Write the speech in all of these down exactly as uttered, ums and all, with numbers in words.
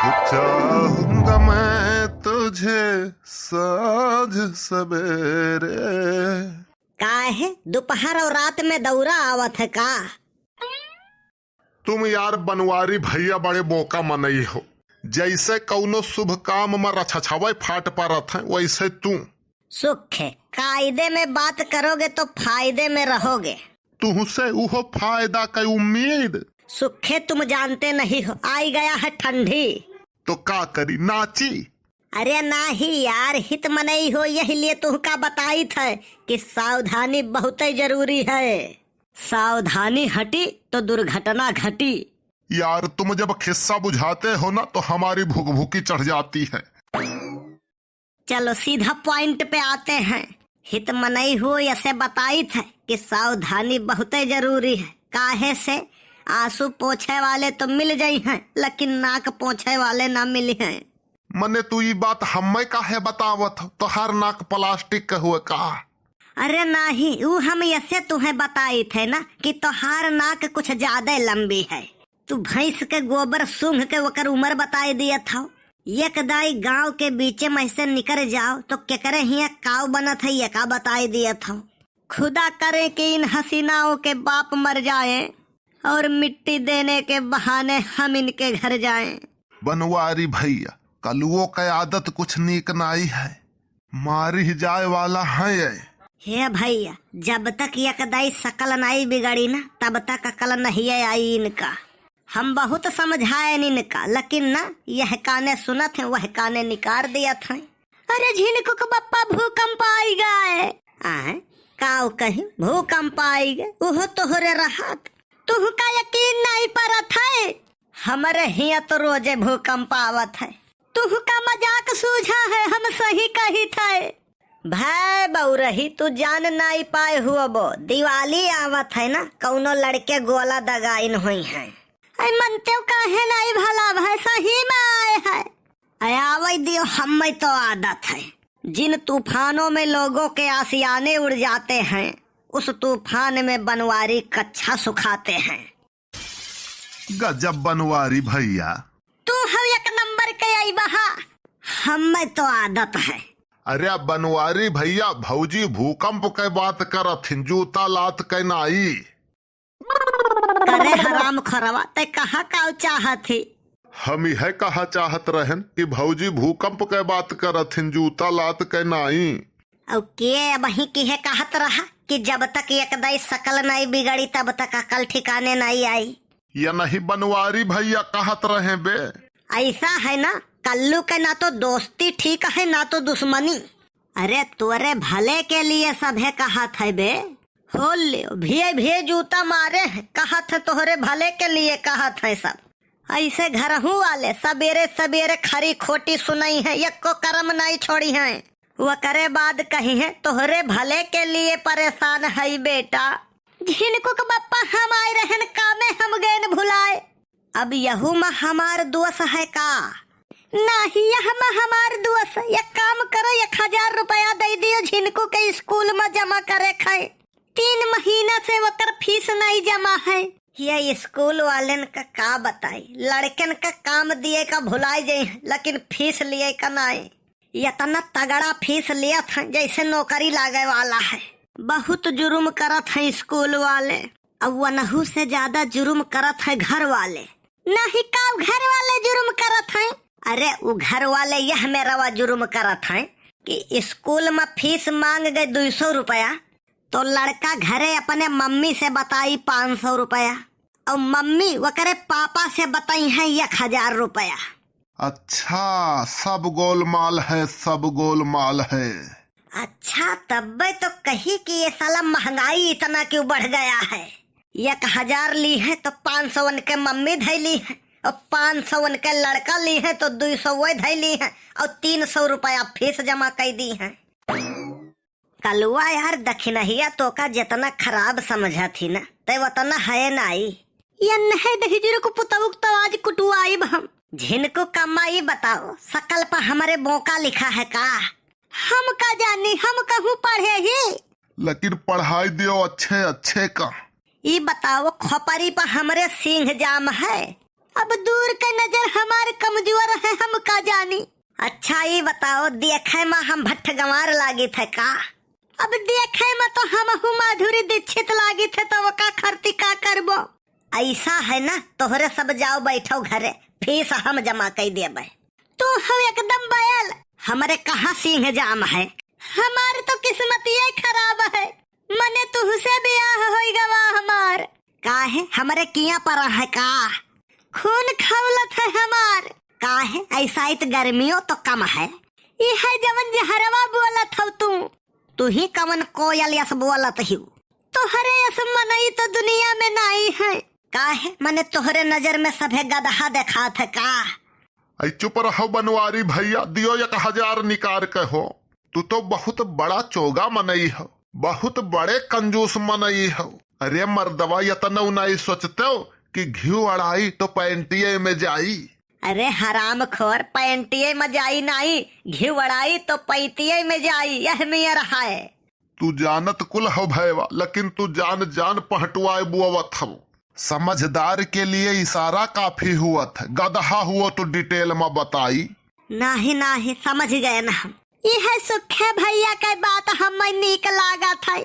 चाहूंगा मैं तुझे साँझ सवेरे। काहे, दोपहर और रात में दौरा आवत है का? तुम यार बनवारी भइया बड़े बोका मनई हो, जैसे कउनो शुभ काम म रछछवै फाट परत हैं, वैसे तू। सुखे, कायदे में बात करोगे तो फायदे में रहोगे। तुहसे उहो फायदा कै उम्मीद। सुखे, तुम जानते नहीं हो, आई गया है ठंडी। तो का करी, नाची? अरे नाही यार, हित मनई हो, यही लिए तुहका बताइत है कि सावधानी बहुतै जरूरी है। सावधानी हटी तो दुर्घटना घटी। यार, तुम जब खिस्सा बुझाते हो ना, तो हमारी भुकभुकी चढ़ जाती है। चलो, सीधा point पे आते हैं। हित मनई हो, यसे बताइत है कि सावधानी बहुतै जरूरी है। काहे से आंसू पोंछे वाले तो मिल जइहैं, लेकिन नाक पोंछे वाले ना मिलिहैं। मने तू ई बात हम्मै काहे बतावत हो? तोहार नाक plastic के हुए का? अरे नाही, ऊ हम यसे तुहैं बताइत है ना कि तोहार नाक कुछ ज्यादा लंबी है। तू भैंस के गोबर सूंघ के ओकर उमर बताइ दियत हौ। एक दाई गाँव के बीचे में से निकर जाओ तो केकरे हियाँ काव बनत है, ये का बताइ दियत हौ। खुदा करे कि इन हसीनाओं के बाप मर जाएं और मिट्टी देने के बहाने हम इनके घर जाएं। बनवारी भइया, कलुओ कै आदत कुछ नीक नाई है, मारिह जाए वाला है ये। हे भइया, जब तक एक दाई सकल नाई बिगड़ी ना, तब तक अकल नहीं आई इनका। हम बहुत समझाएन इनका, लेकिन ना, यह काने सुनत हैं, वह काने निकार दियत हैं। अरे झिनकुक बप्पा, भूकंप आइ गए। आय, काव कही, भूकंप आइ गए, उहो तोहरे रहत। तुहका यकीन नाई परत है? हमरे हियाँ तो रोजे भूकंप आवत है। तुहका मजाक सूझा है, हम सही कहित है। भै बउरही, तू जान नाई पाए हुअबो, दिवाली आवत है ना, कउनो लड़के गोला दगाइन होइहैं। ऐ मनतेउ काहे नाई भला भै, सही में आए है। ऐ आवै दियो, हम्मै तो आदत है। जिन तूफानों में लोगों के आशियाने उड़ जाते हैं, उस तूफान में बनवारी कच्छा सुखाते हैं। गजब बनवारी भइया। तू हौ एक नंबर के आई बहा। हम्मै तो आदत है। अरे बनवारी भइया, भौजी भूकंप कै बात करत हिन, जूता लात कै नाई। करे हराम खोरवा, तै कहा काव चाहत ही? हम इहै कहा चाहत रहेन कि भौजी भूकंप कै बात करत हिन, जूता लात कै नाई। अउ के अबहीं किहे कहत रहा कि जब तक एक दाई सकल नाई बिगड़ी, तब तक अकल ठिकाने नाई आई। या नहीं बनवारी भइया कहत रहे बे। ऐसा है ना, कल्लू के ना तो दोस्ती ठीक है, ना तो दुश्मनी। अरे तोरे भले के लिए सभे कहत है बे। हो लियो, भिये भिये जूता मारे हैं, कहत है तोहरे भले के लिए कहत है सब। ऐसे घरहू वाले सबेरे सबेरे खरी खोटी सुनइहैं, एक्को करम नाई छोड़िहैं। ओकरे बाद कहिहैं, "तोहरे भले के लिए परेशान हई बेटा।" झिनकुक बप्पा, हम आए रहेन कामे, हम गएन भुलाए। अब यहू मा हमार दोष है का? नाही, यह मा हमार दोष। एक काम करो, एक हजार रुपया दइ दियो, झिनकू के स्कूल मा जमा करे खाए। तीन महीना से ओकर फीस नाई जमा है। ये स्कूल वालेन का का बताई, लड़कन का काम दिए का भुलाए जाए, लेकिन फीस लिए का नाई। इतना तगड़ा फीस लियत हैं, जैसे नौकरी लागे वाला है। बहुत जुर्म करत हैं स्कूल वाले, अब वनहू से ज्यादा जुर्म करत हैं घर वाले। नहीं का घर वाले जुर्म करत हैं? अरे, उ घर वाले यह मेरवा जुर्म करत हैं कि स्कूल में फीस मांग गए दुई सौ रुपया, तो लड़का घरे अपने मम्मी से बताई पाँच सौ रुपया, और मम्मी ओकरे पापा से बताई हैं एक हजार रुपया। अच्छा, सब गोलमाल है, सब गोलमाल है। अच्छा, तब्बे तो कही कि ये साला महंगाई इतना क्यों बढ़ गया है। एक हजार ली है तो पाँच सौ उनके मम्मी धई ली है, और पाँच सौ उनके लड़का ली है तो दुई सौ वो धई ली है, और तीन सौ रुपया फीस जमा कई दी है। कलुआ यार, दखिनहिया तोका जेतना खराब समझत ही ना, तै वतना है नाई। ये नहीं दहिजरू को पुतौक तो आज कुटुआइब हम। झिनकू कम्मा ई बताओ, सकल पर हमरे बोका लिखा है का? हम का जानी, हम कहूँ पढ़े ही। लेकिन पढ़ाई दियो अच्छे अच्छे का। ई बताओ, खोपरी पर हमरे सिंह जाम है? अब दूर के नजर हमार कमजोर है, हम का जानी। अच्छा, ई बताओ, देखे मा हम भट्ठ गंवार लागित है का? अब देखे मा तो हमहू माधुरी दीक्षित लागित है, तो ओका खरती का करबो? ऐसा है ना, तोहरे सब जाओ बैठो घरे, फीस हम जमा कई देबे। तू हौ एकदम बयल। हमरे कहाँ सींग जाम है? हमार तो किस्मतिये खराब है, मने तुहसे बियाह होई गवा हमार। काहे, हमरे किया परा है का? खून खौलत है हमार। काहे, ऐसा इत गर्मियों तो कम है। ई है जवन जहरवा बोलत हौ तू। तू ही कवन कोयल यस बोलत हिउ? तोहरे यस मनई तो दुनिया में नाई है। काहे, मने तोहरे नजर में सभे गदहा देखात है का? ऐ चुप रहो बनवारी भैया, दियो एक हजार निकार के हो। तू तो बहुत बड़ा चोगा मनई हो, बहुत बड़े कंजूस मनई हो। अरे मर्दवा, यतनौ नाई सोचते हो कि घिउ अड़ाई तो पैंटिये में जाई? अरे हरामखोर, पैंटिये में जाई नाई, घिउ अड़ाई तो पैंटिये में जाई, यह में रहा है। तू जानत कुल हो भैवा, लेकिन तू जान जान पहटुआए बुआवत हो। समझदार के लिए इशारा काफी हुआ था, गदहा हुआ तो डिटेल में बताई। नाही, नाही, समझ गए ना हम। यह सुखे भैया के बात हमें नीक लागत है।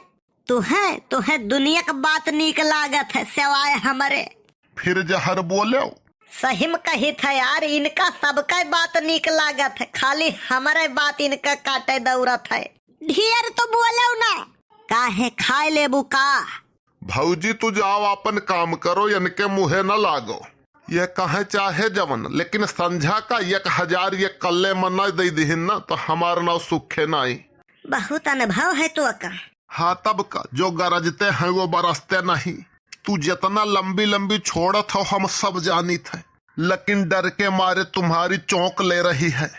तुहे, तुहे दुनिया के बात नीक लागत है, सिवाय हमरे। फिर जहर बोलेउ। सही में कहित है यार, इनका सबका बात नीक लागत है, खाली हमरे बात इनका काटे दौड़त है। ढेर तो बोलेउ ना। काहे, खाए लेबू का? भौजी, तू जाओ, अपन काम करो, इनके मुँहे न लागो। ये कहे चाहे जवन, लेकिन संझा का एक हजार ये कल्ले में न दे दिहिन ना, तो हमार नाव सुखे नाई। बहुत अनुभव है तो का। हाँ, तब का, जो गरजते हैं वो बरसते नहीं। तू जितना लंबी लंबी छोड़त हो, हम सब जानित है, लेकिन डर के मारे तुम्हारी चौंक ले रही है।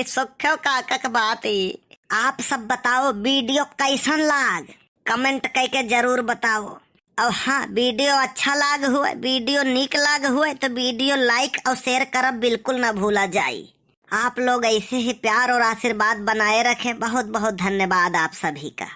सुखो काका के बात ही। आप सब बताओ, वीडियो कैसन लाग? कमेंट करके जरूर बताओ। और हाँ, वीडियो अच्छा लाग हुए, वीडियो नीक लाग हुए तो वीडियो लाइक और शेयर करब बिल्कुल ना भूला जाई। आप लोग ऐसे ही प्यार और आशीर्वाद बनाए रखें। बहुत बहुत धन्यवाद आप सभी का।